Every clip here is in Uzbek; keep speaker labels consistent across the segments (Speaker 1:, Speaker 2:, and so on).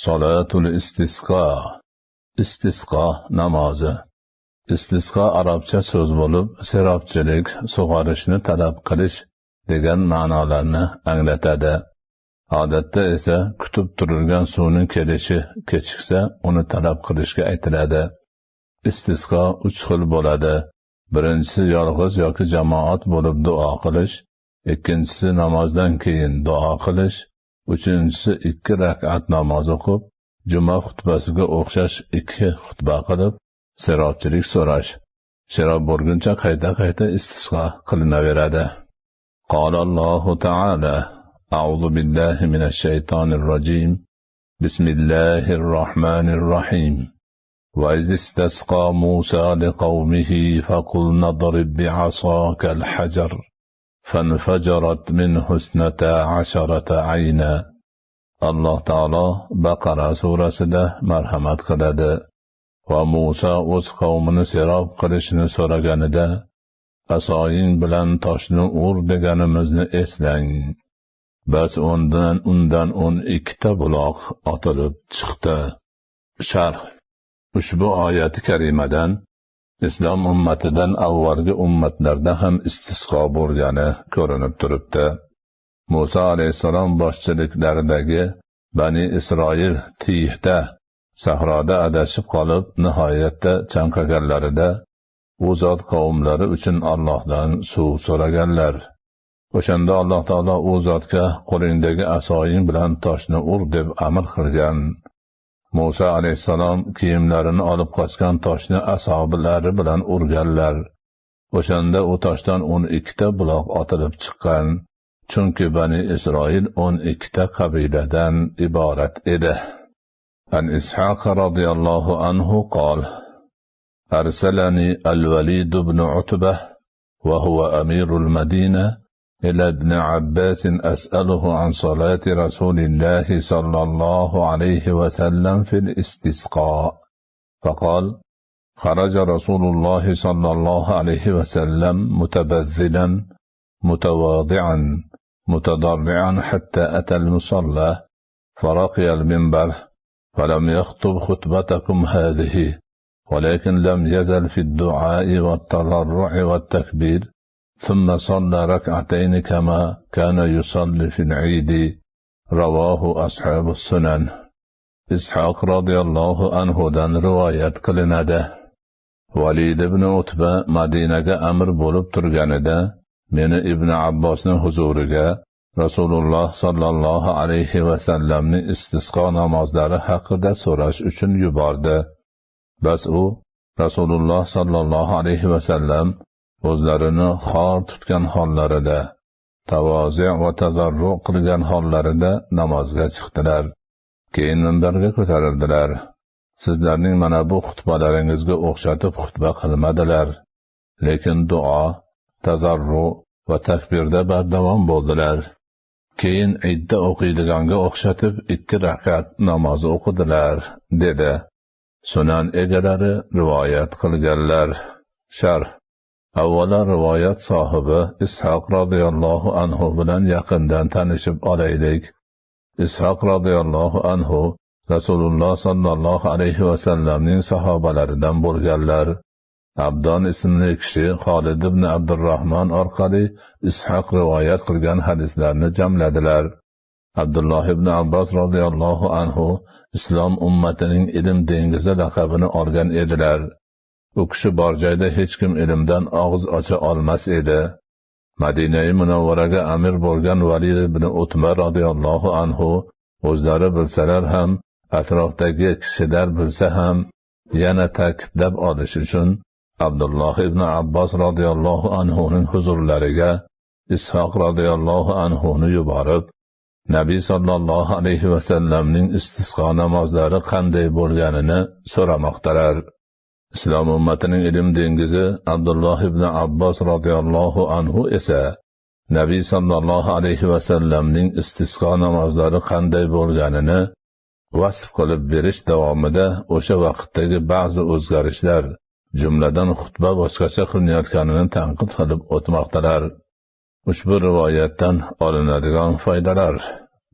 Speaker 1: Solatul istisqo. Istisqo namozi. Istisqo arabcha so'z bo'lib, serobchilik, sug'orishni talab qilish degan ma'nolarni anglatadi. Odatda esa kutib turilgan suvning kelishi kechiksa, uni talab qilishga aytiladi. Istisqo uch xil bo'ladi. Birinchisi yolg'iz yoki jamoat bo'lib duo qilish, ikkinchisi namozdan keyin duo qilish, uchinchisi 2 rak'at namoz o'qib, juma xutbasiga o'xshash 2 xutba qilib, serobchilik so'rash. Serob bo'lguncha qayta-qayta istisqo qilinaveradi. Qala Allohu ta'ala: A'udhu billahi minash shaytonir rojim. Bismillahir rohmanir rohim. وإذ استسقى موسى لقومه فقلنا اضرب بعصاك الحجر فانفجرت منه 12 عينا. Alloh taolo Baqara surasida marhamat qiladi. Va Musa o'z qavmini serob qilishini so'raganida, asoying bilan toshni ur deganimizni eslang. Bas undan 12 ta buloq otilib chiqdi. Sharh. Ushbu oyati karimadan islom ummatidan avvalgi ummatlarda ham istisqo bo'lgani ko'rinib turibdi. Musa alayhissalom boshchiliklaridagi Bani Isroil Tihda, sahroda adashib qolib, nihoyatda chanqaganlarida u zot qavmlari uchun Allohdan suv so'raganlar. O'shanda Alloh taolo u zotga qo'lingdagi asoying bilan toshni ur deb amr qilgan. Musa alayhissalom kiyimlarini olib qochgan toshni asobilari bilan urganlar. O'shanda u toshdan 12 ta buloq otilib chiqqan. Chunki Bani Isroil 12 ta qabiladan iborat edi. An Ishoq radhiyallohu anhu qol: Arsalani al-Valid ibn Utbah wa huwa amirul Madina إلى ابن عباس أسأله عن صلاة رسول الله صلى الله عليه وسلم في الاستسقاء، فقال: خرج رسول الله صلى الله عليه وسلم متبذلا متواضعا متضرعا حتى أتى المصلى فرقي المنبر فلم يخطب خطبتكم هذه، ولكن لم يزل في الدعاء والتضرع والتكبير، ثم صلى ركعتين كما كان يصلي في العيد. رواه أصحاب السنن. إسحاق رضي الله عنه dan rivoyat qilinadi. Valid ibn Utba Madinaga amir bo'lib turganida meni Ibn Abbosning huzuriga Rasululloh sallallohu alayhi va sallamning istisqo namozlari haqida so'rash uchun yubordi. Bas u Rasululloh sallallohu alayhi va sallam o'zlarini xor tutgan hollarida, tavozi' va tazarru qilgan hollarida namozga chiqdilar. Keyin minbarga ko'tarildilar. Sizlarning mana bu xutbalaringizga o'xshatib xutba qilmadilar, lekin duo, tazarru va takbirda bardavom bo'ldilar. Keyin idda o'qiydiganga o'xshatib 2 rakat namoz o'qidilar, dedi. Sunan egalari rivoyat qilganlar. Sharh. Avvalo rivoyat sohibi Ishoq radhiyallohu anhu bilan yaqindan tanishib olaylik. Ishoq radhiyallohu anhu Rasululloh sallallohu alayhi va sallamning sahobalaridan bo'lganlar. Abdon ismli kishi Xolid ibn Abdurrahmon orqali Ishoq rivoyat qilgan hadislarni jamladilar. Abdulloh ibn Abbos radhiyallohu anhu islom ummatining ilm dengizi laqabini olgan edilar. U kishi bor joyda hech kim ilmdan og'iz ocha olmas edi. Madinai Munawvaraga amir bo'lgan Valid ibn Utba radhiyallohu anhu o'zlari bilsalar ham, atrofdagi kishilar bilsa ham, yana ta'kidlab olish uchun Abdulloh ibn Abbos radhiyallohu anhuning huzurlariga Ishoq radhiyallohu anhuni yuborib, Nabiy sallallohu alayhi va sallamning istisqo namozlari qanday bo'lganini so'ramoqdalar. Islom ummatining ilm dengizi Abdulloh ibn Abbos radhiyallohu anhu esa Nabiy sallallohu alayhi va sallamning istisqo namozlari qanday bo'lganini vasf qilib berish davomida o'sha vaqtdagi ba'zi o'zgarishlar, jumladan xutba boshqacha qilinayotganini tanqid qilib o'tmoqdalar. Ushbu rivoyatdan olinadigan foydalar.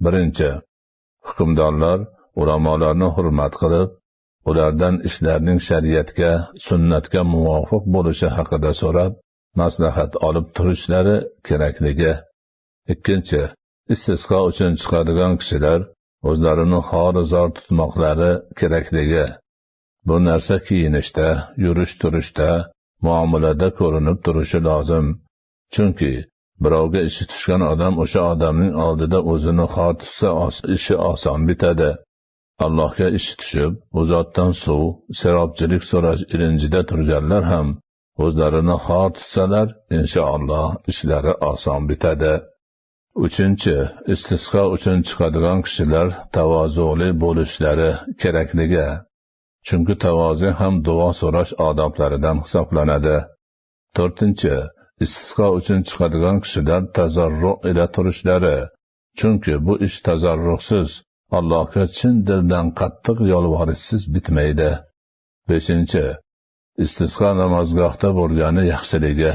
Speaker 1: Birinchi, hukmdorlar ulamolarni hurmat qilib, ulardan ishlarning shariatga, sunnatga muvofiq bo'lishi haqida so'rab, maslahat olib turishlari kerakligi. Ikkinchi, istisqo uchun chiqadigan kishilar o'zlarini xor-zor tutmoqlari kerakligi. Bu narsa kiyinishda, yurish-turishda, muomalada ko'rinib turishi lozim. Chunki birovga ishi tushgan odam o'sha odamning oldida o'zini xor tutsa, ishi oson bitadi. Allohga ishi tushib, u zotdan suv, serobchilik so'rash ilinjida turganlar ham o'zlarini xor tutsalar, inshaalloh ishlari oson bitadi. Uchinchi, istisqo uchun chiqadigan kishilar tavozuli bo'lishlari kerakligi. Chunki tavozu ham duo so'rash odoblaridan hisoblanadi. To'rtinchi, istisqo uchun chiqadigan kishilar tazarru ila turishlari. Chunki bu ish tazarruqsiz, Allohga chin dildan qattiq yolvorishsiz bitmaydi. Beshinchi, istisqo namozgohda bo'lgani yaxshiligi.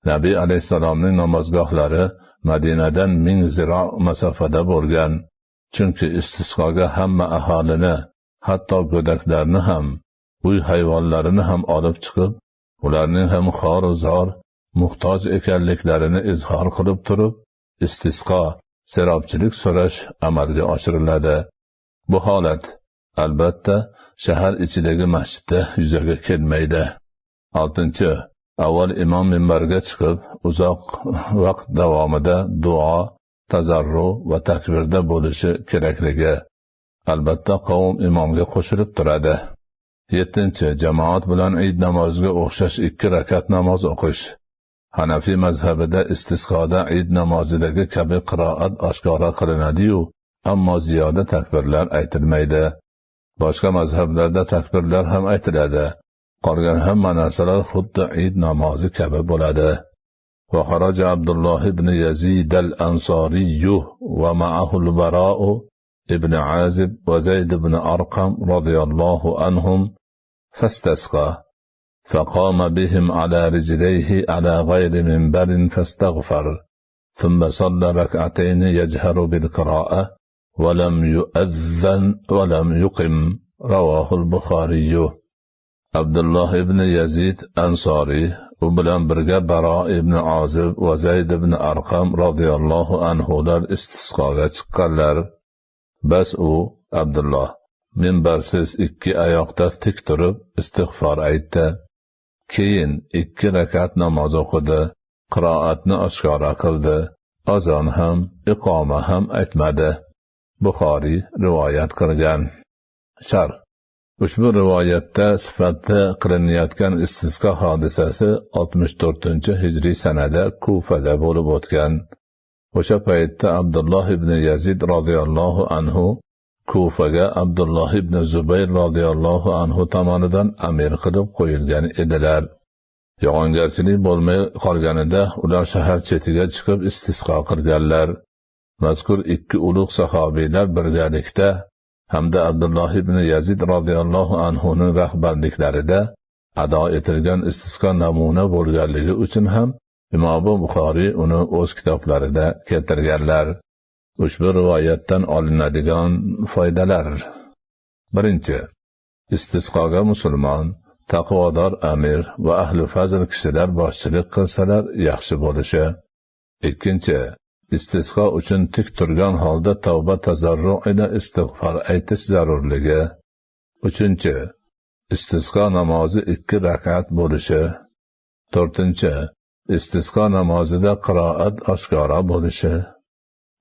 Speaker 1: Nabiy alayhissalomning namozgohlari Madinadan 1000 ziro masofada bo'lgan. Chunki istisqoga hamma aholini, hatto go'daklarni ham, uy hayvonlarini ham olib chiqib, ularning ham xor-zor, muhtoj ekanliklarini izhor qilib turib, istisqo, serobchilik so'rash amalga oshiriladi. Bu holat albatta shahar ichidagi masjidda yuzaga kelmaydi. Oltinchi, avval imom minbarga chiqib, uzoq vaqt davomida duo, tazarru va takbirda bo'lishi kerakligi. Albatta qavm imomga qo'shilib turadi. Yettinchi, jamoat bilan Eid namoziga o'xshash 2 rakat namoz o'qish. Hanafi mazhabida istisqoda Eid namozidagi kabi qiroat oshkora qilinadi-yu, ammo ziyoda takbirlar aytilmaydi. Boshqa mazhablarda takbirlar ham aytiladi. Qolgan hamma narsalar xuddi Eid namozi kabi bo'ladi. Va xaraja Abdulloh ibn Yazid al-Ansoriy va ma'ahu al-Bara'u ibn Azib va Zayd ibn Arqam radhiyallohu anhum fastasqa. فقام بهم على رجليه على غير منبر فاستغفر ثم صلى ركعتين يجهر بالقراءة ولم يؤذن ولم يقم رواه البخاري. Abdulloh ibn Yazid Ansoriy u bilan birga Baro ibn Azib va Zayd ibn Arqam radhiyallohu anhular istisqoga chiqqanlar. Bas u Abdulloh minbarsiz 2 oyoqda tik turib istig'for aytdi. Keyin 2 rakat namoz o'qidi, qiroatni oshkora qildi, azon ham, iqoma ham aytmadi. Buxoriy rivoyat qilgan. Sharh. Ushbu rivoyatda sifatda qilinayotgan istisqo hodisasi 64-hijriy sanada Kufada bo'lib o'tgan. O'sha paytda Abdulloh ibn Yazid radhiyallohu anhu Kufaga Abdulloh ibn Zubayr radhiyallohu anhu tomonidan amir qilib qo'yilgan edilar. Yog'ingarchilik bo'lmay qolganida ular shahar chetiga chiqib istisqo qilganlar. Mazkur ikki ulug' sahobiylar birgalikda hamda Abdulloh ibn Yazid radhiyallohu anhuning rahbarliklarida ado etilgan istisqo namuna bo'lganligi uchun ham Imom Buxoriy uni o'z kitoblarida keltirganlar. Ushbu rivoyatdan olinadigan foydalar. Birinchi, istisqoga musulmon, taqvodor amir va ahli fazl kishilar boshchilik qilsalar yaxshi bo'lishi. Ikkinchi, istisqo uchun tik turgan holda tavba tazarru ila istig'for aytish zarurligi. Uchinchi, istisqo namozi 2 rakat bo'lishi. To'rtinchi, istisqo namozida qiroat oshkora bo'lishi.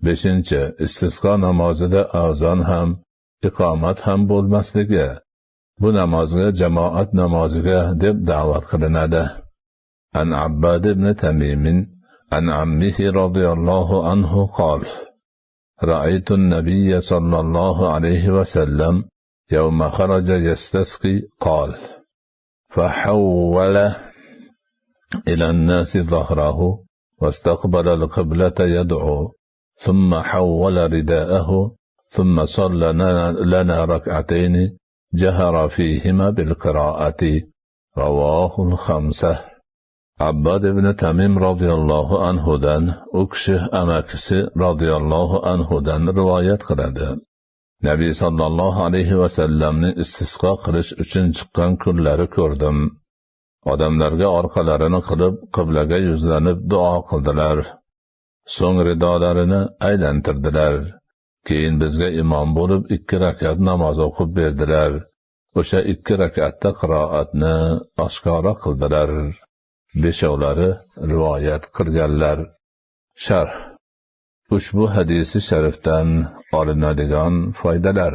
Speaker 1: Beshinchi, istisqo namozida azon ham, iqomat ham bo'lmasligi. Bu namozga jamoat namoziga deb da'vat qilinadi. An Abbad ibn Tamim an ammihi radhiyallohu anhu qol: Ra'aytu an-nabiyya sallallohu alayhi va sallam yawma kharaja yastasqi qol: Fahawwala ila an-nasi dhahrahu wastaqbala al-qiblata yad'u ثم حول رداءه ثم صلى لنا ركعتين جهر فيهما بالقراءة رواه الخمسة. Abbad ibn Tamim radhiyallohu anhudan, u kishi amakisi radhiyallohu anhudan rivoyat qiladi. Nabiy sallallohu alayhi va sallamni istisqo qilish uchun chiqqan kunlari ko'rdim. Odamlarga orqalarini qilib, qiblaga yuzlanib duo qildilar. So'ng ridolarini aylantirdilar. Keyin bizga imom bo'lib 2 rakat namoz o'qib berdilar. O'sha 2 rakatda qiroatni oshkora qildilar. Beshovlari rivoyat qilganlar. Sharh. Ushbu hadisi sharifdan olinadigan foydalar.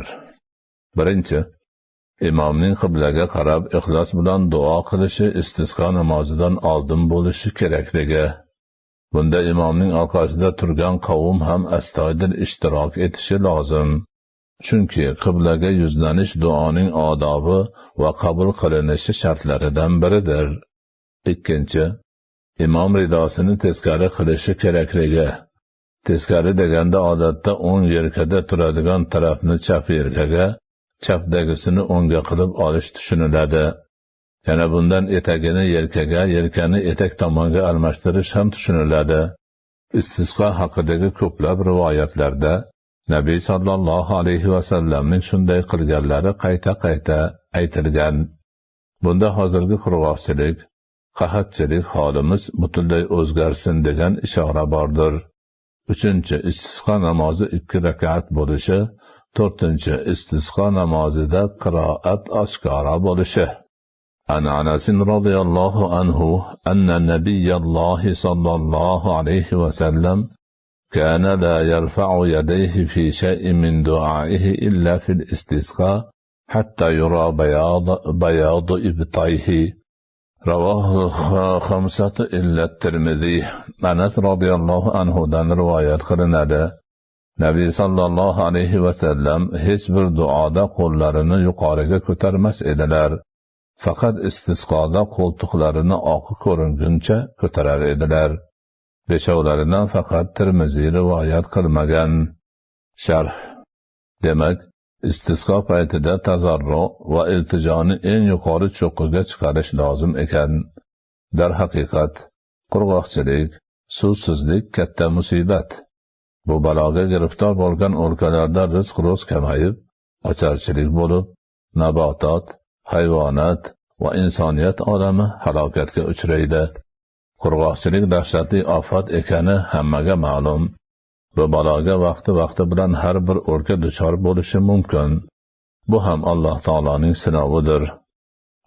Speaker 1: Birinchi, imomning qiblaga qarab ixlos bilan duo qilishi istisqo namozidan oldin bo'lishi kerakligi. Bunda imomning orqasida turgan qavm ham astoydil ishtirok etishi lozim. Chunki qiblaga yuzlanish duoning odobi va qabul qilinishi shartlaridan biridir. Ikkinchi, imom ridosini teskari qilishi kerakligi. Teskari deganda odatda o'ng yelkada turadigan tarafni chap yelkaga, chapdagisini o'ngga qilib olish tushuniladi. Yana bundan etagini yelkaga, yelkani etak tomonga almashtirish ham tushuniladi. Istisqo haqidagi ko'plab rivoyatlarda Nabiy sallallohu alayhi va sallamning shunday qilganlari qayta-qayta aytilgan. Bunda hozirgi qurg'oqchilik, qahatchilik holimiz butunlay o'zgarsin degan ishora bordir. Uchinchi, istisqo namozi 2 rakat bo'lishi. To'rtinchi, istisqo namozida qiroat oshkora bo'lishi. An Anas radhiyallohu anhu anna nabiyallohi sallallohu alayhi va sallam كان لا يرفع يديه في شيء من دعائه إلا في الاستسقاء حتى يرى بياض إبطيه. رواه خمسة إلا الترمذي. Anas radhiyallohu anhudan rivoyat qilinadi. Nabiy sallallohu alayhi va sallam hech bir duoda qo'llarini yuqoriga ko'tarmas edilar. Faqat istisqoda qo'ltiqlarini oqi ko'ringuncha ko'tarar edilar. Beshovlaridan faqat Termiziy rivoyat qilmagan. Sharh. Demak, istisqo paytida tazarru va iltijoni eng yuqori cho'qqiga chiqarish lozim ekan. Darhaqiqat, qurg'oqchilik, suvsizlik katta musibat. Bu baloga giriftor bo'lgan o'lkalarda rizq-ro'z kamayib, ocharchilik bo'lib, nabotot, hayvonot va insoniyat olami halokatga uchraydi. Qurg'oqchilik dahshatli ofat ekani hammaga ma'lum. Bu baloga vaqti-vaqti bilan har bir o'lka duchor bo'lishi mumkin. Bu ham Alloh taoloning sinovidir.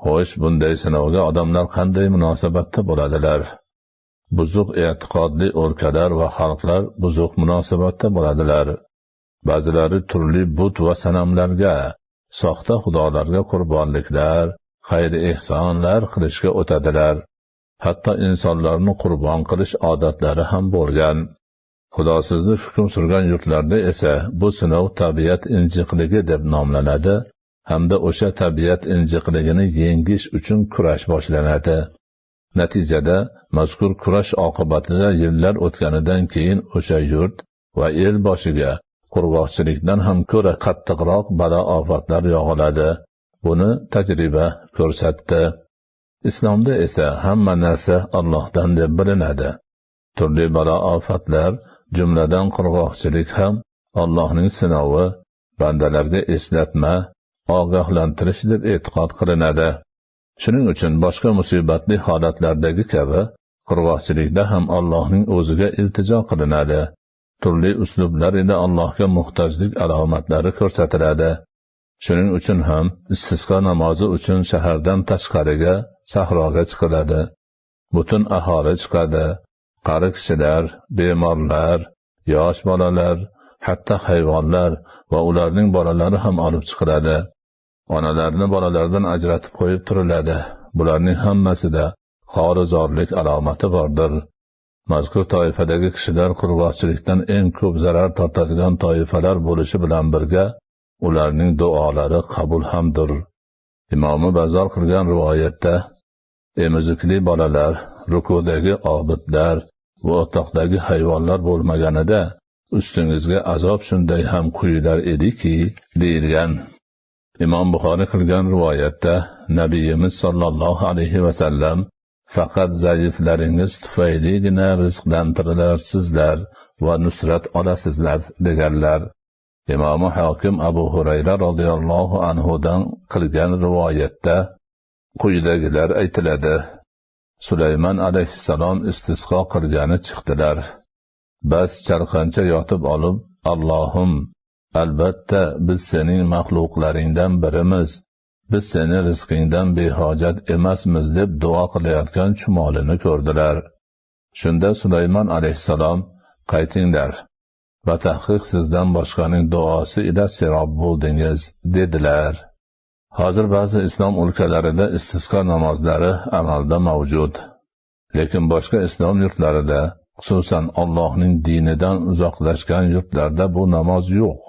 Speaker 1: Xo'sh, bunday sinovga odamlar qanday munosabatda bo'ladilar? Buzuq e'tiqodli o'lkalar va xalqlar buzuq munosabatda bo'ladilar. Ba'zilari turli but va sanamlarga, soxta xudolarga qurbonliklar, xayr-ehsonlar qilishga o'tadilar. Hatto insonlarni qurbon qilish odatlari ham bo'lgan. Xudosizlik hukm surgan yurtlarda esa bu sinov tabiat injiqligi deb nomlanadi hamda o'sha tabiat injiqligini yengish uchun kurash boshlanadi. Natijada mazkur kurash oqibatida yillar o'tganidan keyin o'sha yurt va el boshiga qurg'oqchilikdan ham ko'ra qattiqroq balo ofatlar yog'iladi. Buni tajriba ko'rsatdi. Islomda esa hamma narsa Allohdan deb bilinadi. Turli balo ofatlar, jumladan qurg'oqchilik ham Allohning sinovi, bandalarga eslatma, ogohlantirish deb e'tiqod qilinadi. Shuning uchun boshqa musibatli holatlardagi kabi qurg'oqchilikda ham Allohning o'ziga iltijo qilinadi. Turli uslublar ila Allohga muhtojlik alomatlari ko'rsatiladi. Shuning uchun ham istisqo namozi uchun shahardan tashqariga, sahroga chiqiladi. Butun aholi chiqadi. Qari kishilar, bemorlar, yosh bolalar, hatto hayvonlar va ularning bolalari ham olib chiqiladi. Onalarni bolalardan ajratib qo'yib turiladi. Bularning hammasida xorizorlik alomati bordir. Mazkur toifadagi kishilar qurg'oqchilikdan eng ko'p zarar tortadigan toifalar bo'lishi bilan birga ularning duolari qabul hamdir. Imomi Bazzor qilgan rivoyatda emizikli bolalar, rukudagi obidlar va o'toqdagi hayvonlar bo'lmaganida ustingizga azob shunday ham quyilar ediki, deyilgan. Imom Buxoriy qilgan rivoyatda Nabiyimiz sallallohu alayhi va sallam faqat zaiflaringiz tufayligina rizqlantirilarsizlar va nusrat olasizlar deganlar. Imomi Hokim Abu Hurayra roziyallohu anhudan qilgan rivoyatda quyidagilar aytiladi. Sulaymon alayhissalom istisqo qilgani chiqdilar. Bas chalqancha yotib olib, Allohim, albatta biz sening maxluqlaringdan birimiz, biz seni rizqingdan behojat emasmiz deb duo qilayotgan chumolini ko'rdilar. Shunda Sulaymon alayhissalom, qaytinglar, va tahqiq sizdan boshqaning duosi ila serob bo'ldingiz, dedilar. Hozir ba'zi islom o'lkalarida istisqo namozlari amalda mavjud. Lekin boshqa islom yurtlarida, xususan Allohning dinidan uzoqlashgan yurtlarda bu namoz yo'q.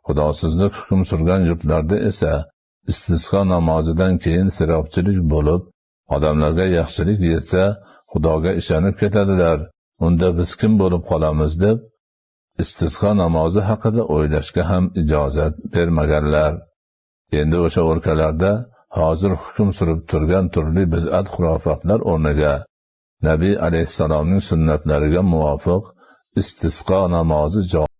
Speaker 1: Xudosizlik hukm surgan yurtlarda esa istisqo namozidan keyin serobchilik bo'lib, odamlarga yaxshilik yetsa, Xudoga ishonib ketadilar. Unda biz kim bo'lib qolamiz deb istisqo namozi haqida o'ylashga ham ijozat bermaganlar. Endi o'sha o'lkalarda hozir hukm surib turgan turli bid'at xurofatlar o'rniga Nabiy alayhissalomning sunnatlariga muvofiq istisqo namozi joriy